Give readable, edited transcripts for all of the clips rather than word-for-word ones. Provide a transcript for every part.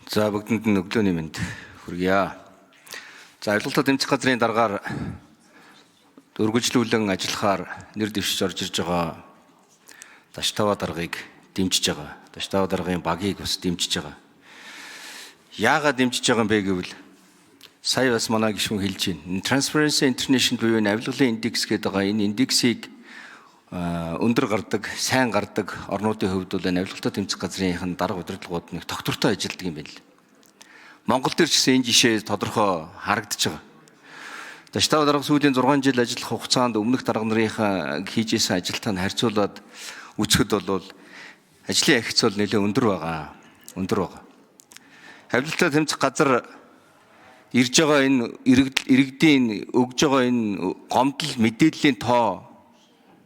За, бүгдэнд нь өглөөний мэнд хүргье. За, авилгалтай тэмцэх газрын даргаар өргөжлүүлэн ажиллахаар нэр дэвшиж орж ирж байгаа Даштава даргаыг дэмжиж байгаа. Даштава даргын багийг бас дэмжиж байгаа. Яагаад дэмжиж байгаа юм бэ гэвэл сая бас манай гишүүн хэлж байна. Transparency International буюу энэ авилгалын индекс гэдэг байгаа энэ индексийг өндөр гардаг, сайн гардаг орнуудын хувьд бол энэ авилгалтай тэмцэх газрынх нь дарга удирдлагууд нэг тогтвортой ажилладаг юм байна л. Монгол дээр ч гэсэн энэ жишээ тодорхой харагдаж байгаа. Даштава дарга сүүлийн 6 жил ажиллах хугацаанд өмнөх дарга нарынхаа хийж исэн ажилтаа нь харьцуулаад үзэхэд бол ажлын ахиц бол нэлээд өндөр байгаа. Өндөр байгаа. Авилгалтай тэмцэх газар ирж байгаа энэ иргэдийн өгж байгаа энэ гомдол мэдээллийн тоо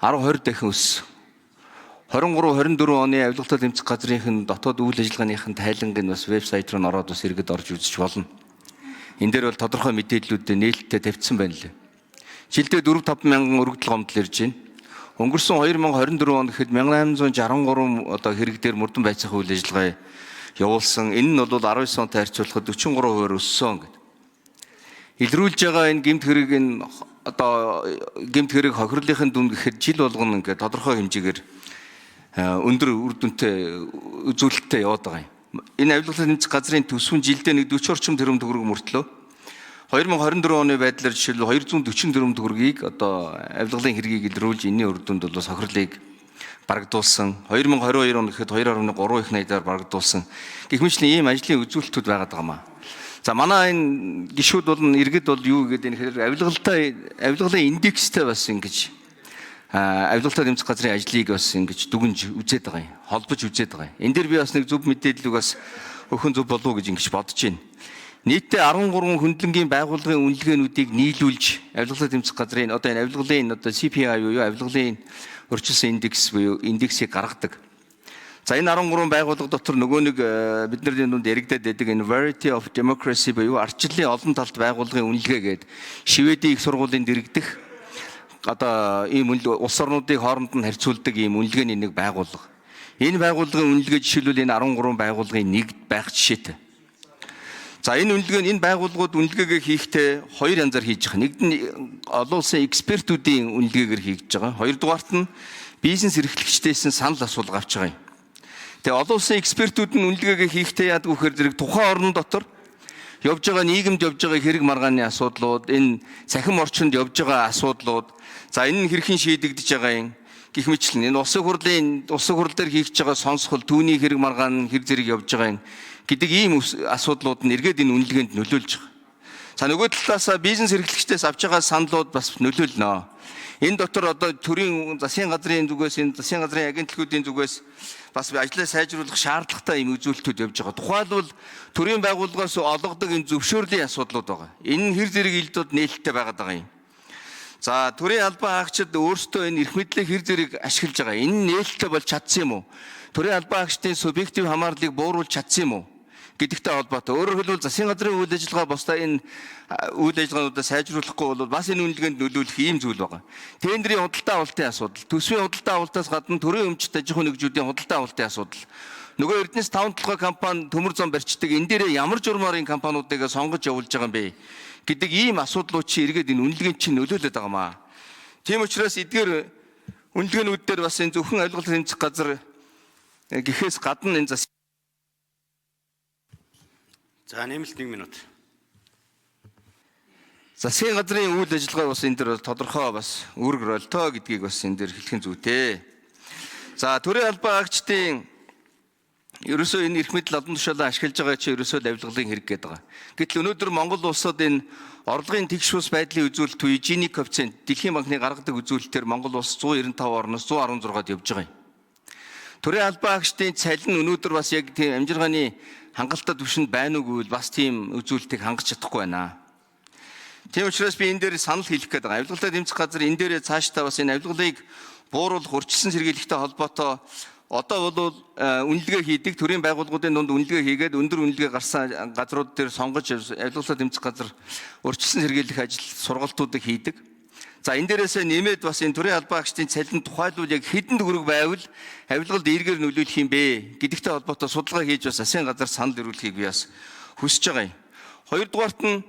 10 20 дахин өссөн. 23 24 оны авилгалтай тэмцэх газрынх нь дотоод үйл ажиллагааных нь тайланг нь бас вебсайт руу ороод бас иргэд орж үзэж болно. Энэ дээр бол тодорхой мэдээллүүд нээлттэй тавьчихсан байна лээ. Жилдээ 4 5 мянган өргөдөл гомдол ирж байна. Өнгөрсөн 2024 он гэхэд 1863 одоо хэрэг дээр мөрдөн байцаах үйл ажиллагаа явуулсан. Энэ нь бол 19 онтой харьцуулахад 43% өссөн гэдэг. Илрүүлж байгаа энэ гэмт хэрэг, энэ одоо гэмт хэрэг хохирлынхын дүн гэхэд жил болгоно ингээд тодорхой хэмжээгээр өндөр үр дүнтэй, үзүүлэлттэй яваад байгаа юм. Энэ авилгалын тэмцэх газрын төсвөн жилдээ нэг 40 орчим тэрбум төгрөг мөртлөө 2024 оны байдлаар жишээлбэл 244 төгрөгийг одоо авилгалын хэргийг илрүүлж энэний үр дүнд бол сохирлыг барагдуулсан. 2022 он гэхэд 2.3 их найдаар барагдуулсан. Гэх мэтлэн ийм ажлын үзүүлэлтүүд байгаад байгаа юм аа. За, манай энэ гишүүд бол, иргэд бол юу гэдэг энэ хэрэг авилгалтай, авилгалын индекстэй бас ингэж авилгалтай тэмцэх газрын ажлыг бас ингэж дүгнж үзээд байгаа юм. Холбож үзээд байгаа юм. Энэ дээр би бас нэг зөв мэдээллийг бас өхөн зөв болов уу гэж ингэж бодож байна. Нийтдээ 13 хөндлөнгийн байгууллагын үнэлгээнүүдийг нийлүүлж авилгалтай тэмцэх газрын одоо энэ авилгалын одоо CPI буюу авилгалын урьдчилсан индекс буюу индексийг гаргадаг. За, энэ 13 байгууллага дотор нөгөө нэг бидний дунд яригдаад байдаг энэ Variety of Democracy буюу ардчлалын олон талт байгууллагын үнэлгээ гээд Шведийн их сургуулийн дэргэдэх одоо ийм улс орнуудыг хооронд нь харьцуулдаг ийм үнэлгээний нэг байгууллага. Энэ байгууллагын үнэлгээ жишээлбэл энэ 13 байгууллагын нэг байх жишээтэй. За, энэ үнэлгээ, энэ байгууллагууд үнэлгээгээ хийхдээ хоёр янзаар хийж байгаа. Нэгд нь олон улсын экспертүүдийн үнэлгээгээр хийж байгаа. Хоёрдугаарт нь бизнес эрхлэгчдээс нь санал асуулга авч байгаа юм. Тэгээ олон улсын экспертүүд нь үнэлгээгээ хийхдээ яадаг вэ гэхээр зэрэг тухайн орн дотор явж байгаа, нийгэмд явж байгаа хэрэг маргааны асуудлууд, энэ цахим орчинд явж байгаа асуудлууд, за энэ нь хэрхэн шийдэгдэж байгаа юм гэх мэтлэн энэ улсын хурал дээр хийгдэж байгаа сонсгол, түүний хэрэг маргаан хэр зэрэг явж байгаа юм гэдэг ийм асуудлууд нь эргээд энэ үнэлгээнд нөлөөлж байгаа. За, нөгөө талаас бизнес эрхлэгчдээс авч байгаа саналууд бас нөлөөлнө. Энэ дотор одоо төрийн засгийн газрын зүгээс, энэ засгийн газрын агентлагуудын зүгээс бас ажлаа сайжруулах шаардлагатай юм үзүүлэлтүүд явж байгаа. Тухайлбал төрийн байгууллагаас олгодог энэ зөвшөөрлийн асуудлууд байгаа. Энэ нь хэр зэрэг илдүүд нээлттэй байгаад байгаа юм. За, төрийн албан хаагчид өөрсдөө энэ эрх мэдлийг хэр зэрэг ашиглаж байгаа. Энэ нь нээлттэй болж чадсан юм уу? Төрийн албан хаагчдын субъектив хамаарлыг бууруулж чадсан юм уу гэдэгтэй холбоотой. Өөрөөр хэлбэл засгийн газрын үйл ажиллагаа бусдаа энэ үйл ажиллагаануудаа сайжруулахгүй бол бас энэ үнэлгээнд нөлөөлөх ийм зүйл байгаа. Тендерийн худалдаа авалтын асуудал, төсвийн худалдаа авалтаас гадна төрийн өмчт аж ахуйн нэгжүүдийн худалдаа авалтын асуудал. Нөгөө Эрдэнэс таван толгой компани төмөр зам барьцдаг, энэ дээрээ ямар журмаар энэ компаниудыг сонгож явуулж байгаа юм бэ гэдэг ийм асуудлууд чи эргээд энэ үнэлгээнд чинь нөлөөлөд байгаа маа. Тийм учраас эдгээр үнэлгээнүүд дээр бас энэ зөвхөн авилгал тэмцэх газар гэхээс гадна энэ зас За, нэмэлт 1 минут. Засгийн газрын үйл ажиллагаа бас энэ дээр тодорхой бас үүрэг ролтой гэдгийг бас энэ дээр хэлэх нь зүйтэй. За, төрийн албан хаагчдын ерөөсөө энэ эрх мэдэл албан тушаалаа ашиглаж байгаа чинь ерөөсөө л авилгалын хэрэг гэдэг байгаа. Гэтэл өнөөдөр Монгол улсад энэ орлогын тэгш ус байдлын үзүүлэлт буюу Gini коэффициент Дэлхийн банкны гаргадаг үзүүлэлтээр Монгол улс 195 орноос 116-д явж байгаа юм. Төрийн албан хаагчдын цалин өнөөдөр бас яг тийм амжиргааны хангалттай түвшинд байна уу гэвэл бас тийм үзүүлэлтийг хангаж чадахгүй байна. Тийм учраас би энэ дээр санал хэлэх гээд байгаа. Авилгалтай тэмцэх газар энэ дээрээ цаашдаа бас энэ авилгалыг бууруулах, урьдчилан сэргийлэхтэй холбоотой одоо бол үнэлгээ хийдэг төрийн байгууллагуудын дунд үнэлгээ хийгээд өндөр үнэлгээ гарсан газрууд дээр сонгож авилгалтай тэмцэх газар урьдчилан сэргийлэх ажил сургалтуудыг хийдэг. За, энэ дээрээсээ нэмээд бас энэ төрийн албан агчдын цалин тухайлбал яг хэдэн төгрөг байвал авилгалд эргээр нөлөөлөх юм бэ гэдэгтэй холбоотой судалгаа хийж бас засгийн газар санал ирүүлэхийг би бас хүсэж байгаа юм. Хоёрдугаарт нь